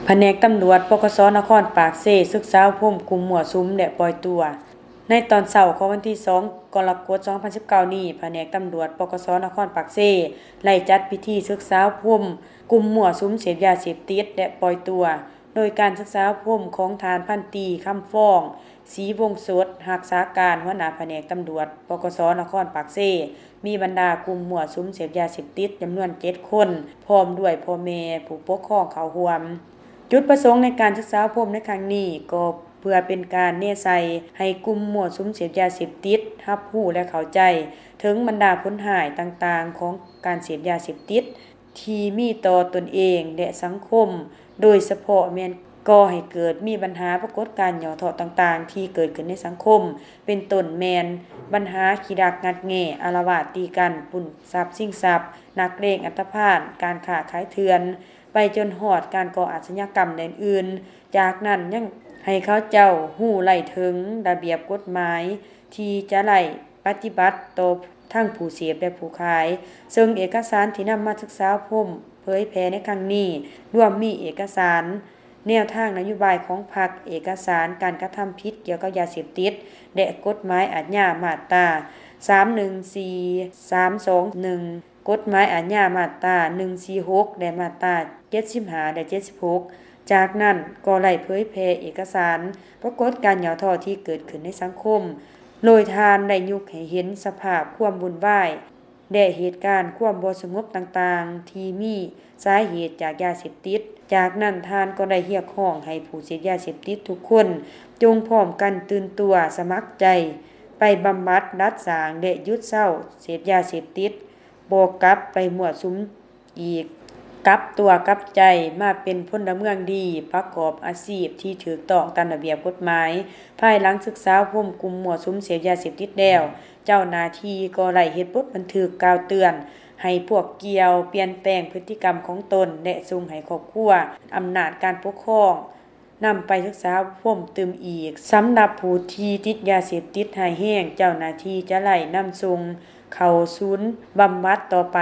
ພະແນກຕຳຫຼວດ ປກສ ນະຄອນປາກເຊ ສຶກສາອົບຮົມກຸ່ມມົ້ວສຸມ ແລະ ປ່ອຍຕົວ. ໃນຕອນເຊົ້າຂອງວັນທີສອງ ກໍລະກົດ ສອງພັນສິບເກົ້ານີ້, ພະແນກຕຳຫຼວດ ປກສ ນະຄອນປາກເຊ ໄດ້ຈັດພິທີສຶກສາອົບຮົມກຸ່ມມົ້ວສຸມເສບຢາເສບຕິດ ແລະ ປ່ອຍຕົວ, ໂດຍການສຶກສາອົບຮົມຂອງທ່ານພັນຕີ ຄຳຟອງ ສີວົງສົດ ຮັກສາການຫົວໜ້າພະແນກຕຳຫຼວດ ປກສ ນະຄອນປາກເຊ, ມີບັນດາກຸ່ມມົ້ວສຸມເສບຢາເສບຕິດຈຳນວນເຈັດຄົນ ພ້ອມດ້ວຍພໍ່ແມ່ຜູ້ປົກຄອງເຂົ້າຮ່ວມ. ຈຸດປະສົງໃນການສຶກສາອົບຮົມໃນຄັ້ງນີ້ ກໍເພື່ອເປັນການແນໃສ່ໃຫ້ກຸ່ມມົ້ວສຸມເສບຢາເສບຕິດຮັບຮູ້ ແລະ ເຂົ້າໃຈເຖິງບັນດາຜົນຮ້າຍຕ່າງໆຂອງການເສບຢາເສບຕິດ ທີ່ມີຕໍ່ຕົນເອງ ແລະ ສັງຄົມ, ໂດຍສະເພາະແມ່ນກໍ່ໃຫ້ເກີດມີບັນຫາປາກົດການຫຍໍ້ທໍ້ຕ່າງໆທີ່ເກີດຂຶ້ນໃນສັງຄົມ, ເປັນຕົ້ນແມ່ນບັນຫາຂີ້ດັກງັດແງ່, ອາລະວາດຕີກັນ, ປຸ້ນຊັບຊິງຊັບ, ນັກເລງອັນຕະພານ, ການຄ້າຂາຍເຖື່ອນ, ໄປຈົນຮອດການກໍ່ອາຊະຍາກຳແດນອື່ນ. ຈາກນັ້ນຍັງໃຫ້ເຂົາເຈົ້າຮູ້ໄດ້ເຖິງລະບຽບກົດໝາຍທີ່ຈະໄດ້ປະຕິບັດຕໍ່ທັງຜູ້ເສບ ແລະ ຜູ້ຂາຍ, ເຊິ່ງເອກະສານທີ່ນຳມາສຶກສາອົບຮົມເຜີຍແຜ່ໃນຄັ້ງນີ້ ລວມມີເອກະສານແນວທາງນະໂຍບາຍຂອງພັກ, ເອກະສານການກະທຳຜິດກ່ຽວກັບຢາເສບຕິດ ແລະ ກົດໝາຍອາຍາມາດຕາ ສາມໜຶ່ງສີ່ ສາມສອງໜຶ່ງ ກົດໝາຍອາຍາມາດຕາ ໜຶ່ງສີ່ຫົກ ແລະ ມາດຕາ ເຈັດສິບຫ້າ ແລະ ເຈັດສິບຫົກ. ຈາກນັ້ນກໍໄດ້ເຜີຍແຜ່ເອກະສານປາກົດການຫຍໍ້ທໍ້ທີ່ເກີດຂຶ້ນໃນສັງຄົມ, ໂດຍທ່ານໄດ້ຍົກໃຫ້ເຫັນສະພາບຄວາມວຸ່ນວາຍ ແລະ ເຫດການຄວາມບໍ່ສະຫງົບຕ່າງໆທີ່ມີສາເຫດຈາກຢາເສບຕິດ. ຈາກນັ້ນທ່ານກໍໄດ້ຮຽກຮ້ອງໃຫ້ຜູ້ເສບຢາເສບຕິດທຸກຄົນ ຈົ່ງພ້ອມກັນຕື່ນຕົວ, ສະໝັກໃຈໄປບຳບັດ, ດັດສ້າງ ແລະ ຢຸດເຊົາເສບຢາເສບຕິດ, ບໍ່ກັບໄປມົ້ວສຸມອີກ, ກັບຕົວກັບໃຈມາເປັນພົນລະເມືອງດີ, ປະກອບອາຊີບທີ່ຖືກຕ້ອງຕາມລະບຽບກົດໝາຍ. ພາຍຫຼັງສຶກສາອົບຮົມກຸ່ມມົ້ວສຸມເສບຢາເສບຕິດແລ້ວ, ເຈົ້າໜ້າທີ່ກໍໄດ້ເຮັດບົດບັນທຶກກ່າວເຕືອນໃຫ້ພວກກ່ຽວປ່ຽນແປງພຶດຕິກຳຂອງຕົນ ແລະ ສົ່ງໃຫ້ຄອບຄົວ, ອຳນາດການປົກຄອງ ນຳໄປສຶກສາອົບຮົມຕື່ມອີກ. ສຳລັບຜູ້ທີ່ຕິດຢາເສບຕິດຮ້າຍແຮງ, ເຈົ້າໜ້າທີ່ຈະໄດ້ນຳສົ່ງເຂົ້າສູນບຳບັດຕໍ່ໄປ.